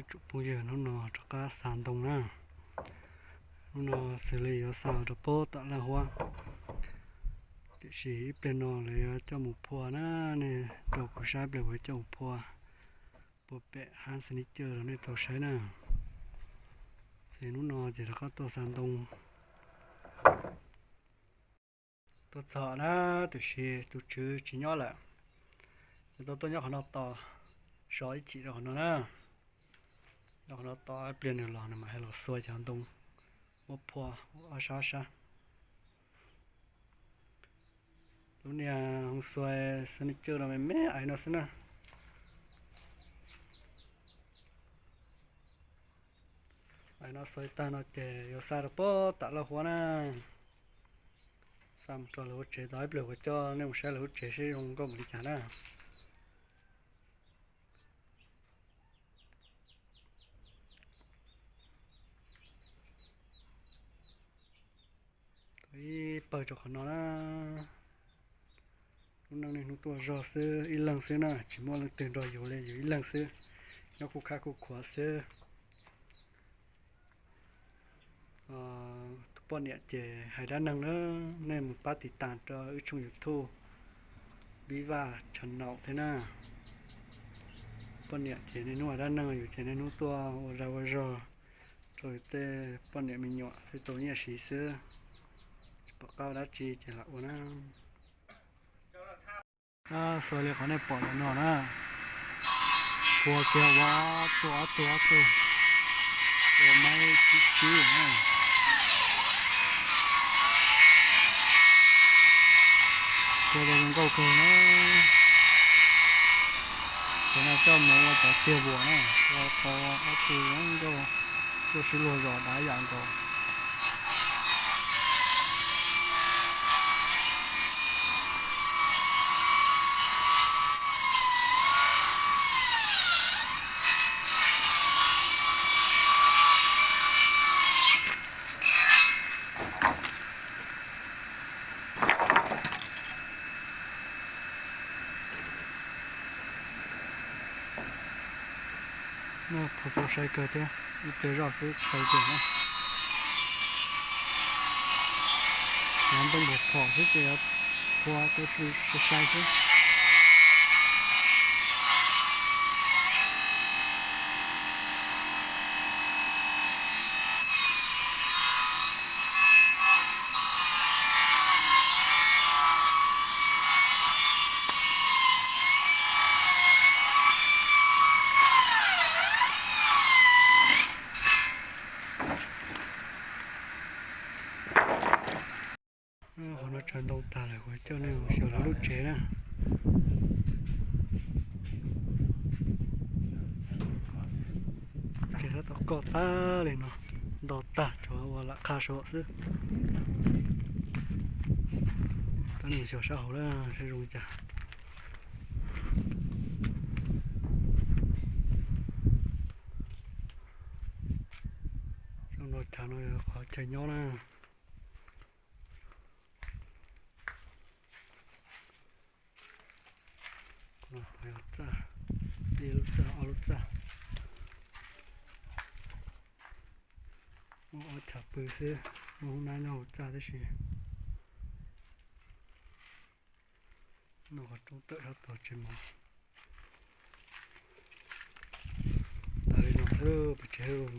Tsoom phooj ywg, hnub no rov qab xa ntoo na. Hnub no xws li yuav xa rau pem tom Laj Huab, tiam sis ib pliag no lawv yuav coj mus phua na, nej nrog kuv saib ib pliag kuv coj mus phua puag pem hab Xab Nij Cawj rau nej tau saib na. Ces hnub no ces rov qab tuaj xa ntoo. Tuaj txog na, tiam sis tus tswv tsis nyob lawm, ces tau tuaj nyob qhov no tos, so ib chim rau qhov no na. Nyob qhov no tos ib pliag nws los nws mam hais los xuas cov ntoo muab phua ob sab ob sab. Lub niag hoo xuas Xab Nij Cawj no me me ais no xwb na. Ais no xuas tag no ces yuav xa rau pem tom Laj Huab na. Xa mus rau lawv lub tsev, tos ib pliag kuv coj nej mus saib lawv lub tsev seb zoo nkauj npaum li cas na. Ib pawg rau qhov no na. Lub neej niaj hnub tuaj zog xwb, ib leeg xwb na, tsis muaj leej twg nrog yus li, yus ib leeg xwb, nyob kuj khab kuj khuav xwb. Tus poj niam ces hais dab neeg na, nej mus pab tiv tas rau wb tshooj YouTube Viva Channel thiab na. Poj niam ces niaj hnub hais dab neeg, yus ces niaj hnub tuaj ua zaj ua zog rau tej poj niam me nyuam thiaj tau nyiaj siv xwb, tsis pom qab ua dab tsi ces lam ua na. Xws li qhov nej pom ntawm no na, phua kiag ua ob tug ob tug ob tug, ua maib tsib tsib na. Phua tau zoo nkauj kawg na. Cov no coj mus ua cov tiag vuas na, ua tau ob tug zoo nkauj, tuaj sib luag zos dav yam nkaus. Muaj phua tau sai kawg thiab, ib pliag zoj xwb tsis tau tiag na. Cov ntoo npuas phom xwb ces yuav phua tau sai sai xwb. Qhov no tsaws ntoo tag lawm, kuv coj nej mus xyuas lawv lub tsev na. Tsev tab tom koj tag li no, nto tag tsuas ua lam qha saum xwb. Coj nej mus xyuas sab hauv na, seb zoo li cas. Zoo no chav no yog qhov chaw nyob na. Txaj, ib lub txaj ob lub txaj. Muaj ob chav pw xwb, muaj hoob nab nyob hauv txaj tib si. No qhov rooj tawm sab tod tsev mov. Tas li no xwb pes tsev.